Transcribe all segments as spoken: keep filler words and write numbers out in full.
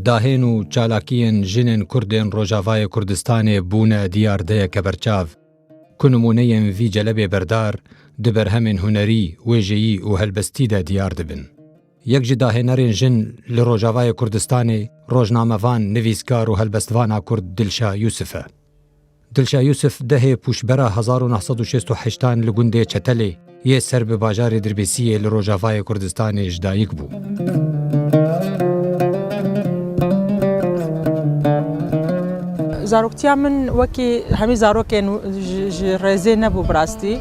Dahên û çalakiyên jinên Kurd ên Rojavayê Kurdistanê bûne diyardeyeke berçav, ku nimûneyên vî celebê berdar di berhemên hunerî, wêjeyî û helbestî de diyar dibin. Yek ji dahênerên jin li Rojavayê Kurdistanê rojnamevan, nivîskar û helbestvana Kurd Dilşa Yûsif e. Dilşa Yûsif dehê pûşbera hezar û neh sed û şêst û heştan li gundê Çetelê yê ser bi bajarê Dirbêsiyê li Rojavayê Kurdistanê ji dayik bû. Zaroktiya min wekî hemî zarokên ji, ji rêzê nebû bi rastî.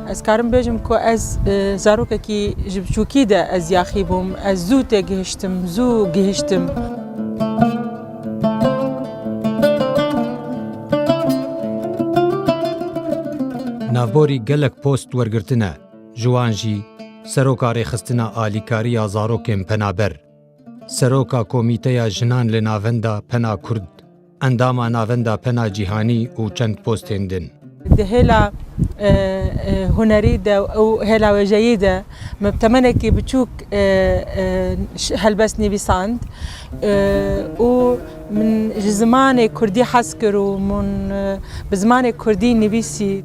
Ez karim bêjim ku ez, e, zarokekî ji biçûkî de ez yaxî bûm. Ez zû têgihiştim, zû gihiştim. Navborî gelek post wergirtine, ji wan jî Seroka Rêxistina Alîkariya Zarokên Penaber, Seroka Komîteya Jinan li Navenda Pena Kurd, Endama Navenda Pena Cîhanî û çend postên din. Di hêla, e, e, hunerî de û hêla wêjeyî de min bi temenekî biçûk, e, e, ş-, helbest nivîsand, e, û min ji zimanê kurdî hez kir û min, e, bi zimanê kurdî nivîsî.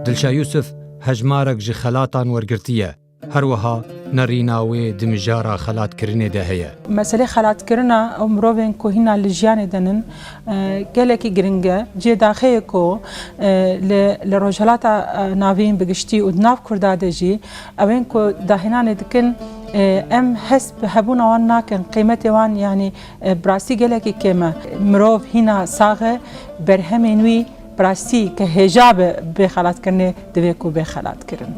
Dilşa Yûsif hejmarek ji xelatan wergirtiye. Her wiha nerîna wê di mijara xelatkirinê de heye. Meselê xelatkirina ew mirovên ku hîna li jiyanê de nin, e, gelekî giring e. Cihê daxê ye ku, e, li, li Rojhilata, e, Navîn bi giştî û di nav Kurda de jî ew ên ku dahênanê dikin, e, em hest bi hebûna wan nakin, qîmetê wan, yanî, e, bi rastî gelekî kêm e. Mirov hîna sax e, berhemên wî bi rastî ke hêja be bê xelatkirinê, divê ku bê xelatkirin.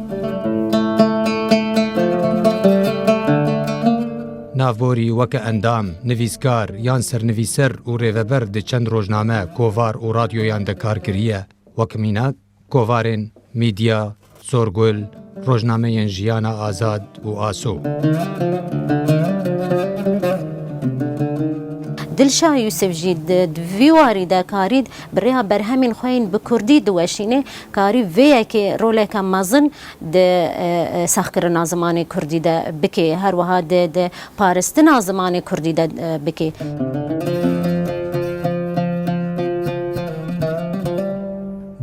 Navborî weke endam, nivîskar yan sernivîser û rêveber di çend rojname, kovar û radyoyan de kar kiriye, wek mînak, kovarên Mîdya, Sorgul, rojnameyên Jiyana Azad û Aso. Dilşa Yûsif jî di, di vî warî de karî bi rêya berhemên xwe yên bi kurdî diweşîne, karî vê yekê roleke mezin di, e, e, saxkirina zimanê kurdî de bike, her wiha di, di paristina zimanê kurdî de, e, bike.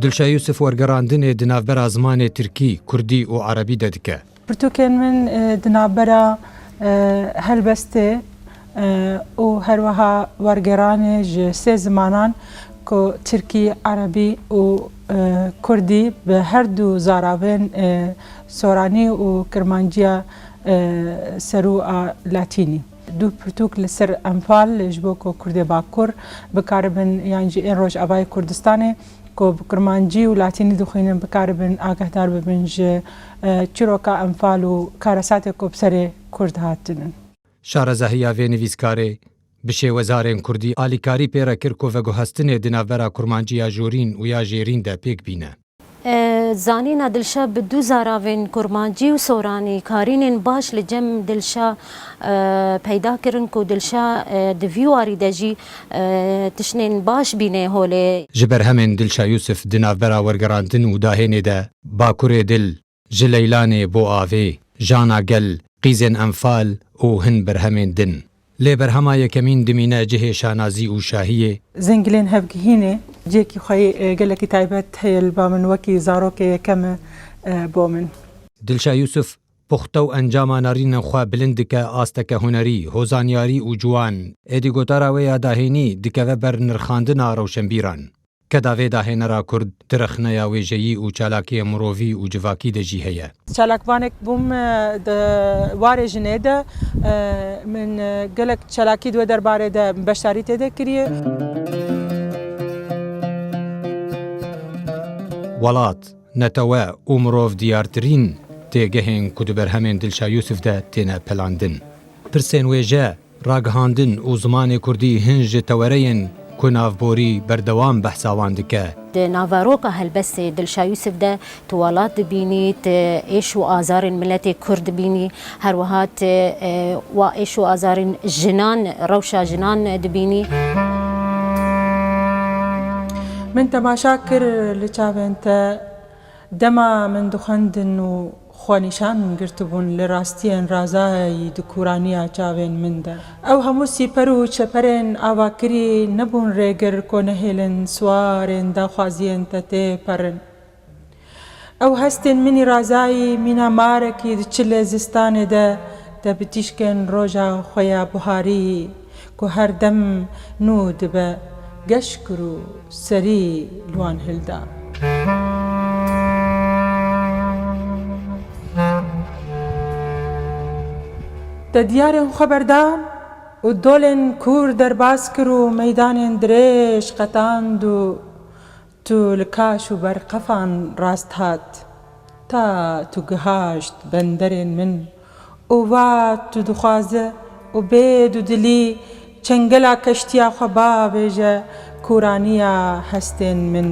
Dilşa Yûsif wergerandinê di navbera zimanê tirkî, kurdî û erebî de dike. Pirtûkên min, e, di navbera, e, helbestê, e, û her wiha wergeranê ji sê zimanan ku tirkî, erebî û, e, kurdî bi her du zaravên, e, soranî û kirmanciya, e, serû a latînî. Du pirtûk li ser enfal ji bo ku Kurdê Bakur bikaribin yan jî ên Rojavayê Kurdistanê ku bi kirmancî û latînî dixwînin bikaribin agahdar bibin ji, e, çîroka enfal û karesatê ku bi serê Kurd hatinin. Şarezehiya vê nivîskarê bi şêwezarên kurdî alîkarî pê re kir ku veguhestinê di navbera kurmancî ya jorîn û ya jêrîn de pêk bîne. E, zanîna Dilşa bi du zaravên kurmancî û soranî karînên baş li cem Dilşa, e, peyda kirin ku Dilşa, e, di vî warî de jî, e, tiştên baş bîne holê. Ji berhemên Dilşa Yûsif di navbera wergerandin û dahênê de Bakurê Dil, Ji Leylanê bo Avê, Jana Gel, Qîzên Enfal û hin berhemên din. Lê berhema yekemîn dimîne cihê şanazî û şahiyê. Zengilên Hevgihînê cihekî xwe yê, e, gelekî taybet heye li ba min, wekî zarokê yekem e, e, bo min. Dilşa Yûsif, puxte û encama nerînên xwe bilind dike, asteke hunerî, hozanyarî û ciwan. Êdî gotara wê ya dahênî dikeve ber nirxandina rewşenbîran. Keda vê dahênera Kurd di rexneya wêjeyî û çalakiyên mirovî û civakî de jî heye. Çalakvanek bûm, e, di warê jinê de, e, min, e, gelek çalakî di wê derbarê de beşdarî tê de kiriye. Welat, netewe û mirov diyartirîn têgehên ku di berhemên Dilşa Yûsif de têne pelandin. Pirsên wêje, ragihandin û zimanê kurdî hin ji tewereyên ku navborî berdewam behsa wan dike. Di naveroka helbestê Dilşa Yûsif de tu welat dibînî, tu êş û azarên miletê kurd dibînî, her wiha tu, e, wa êş û azarên jinan, rewşa jinan dibînî. Min temaşa kir li çavên te, dema min dixwendin û Xwe nîşan girtibûn li rastiyên razayî di kûraniya çavên min de. Ew hemû sîper û çeperên avakirî nebûn rêgir ku nehêlin siwarên daxwaziyên te tê perin. Ew hestên min î razayî mîna marekî di çilê zistanê de te bi tîşkên roja xwe ya buharî ku her dem nû dibe, geş kir û serî li wan hilda. Te diyarên xwe berdan û dolên kûr derbas kir û meydanên dirêj qetand û tu li kaş û berqefan rast hat, ta tu gihaşt benderên min û va tu dixwaze û bê dudilî çengela keştiya xwe bavêje kûraniya hestên min.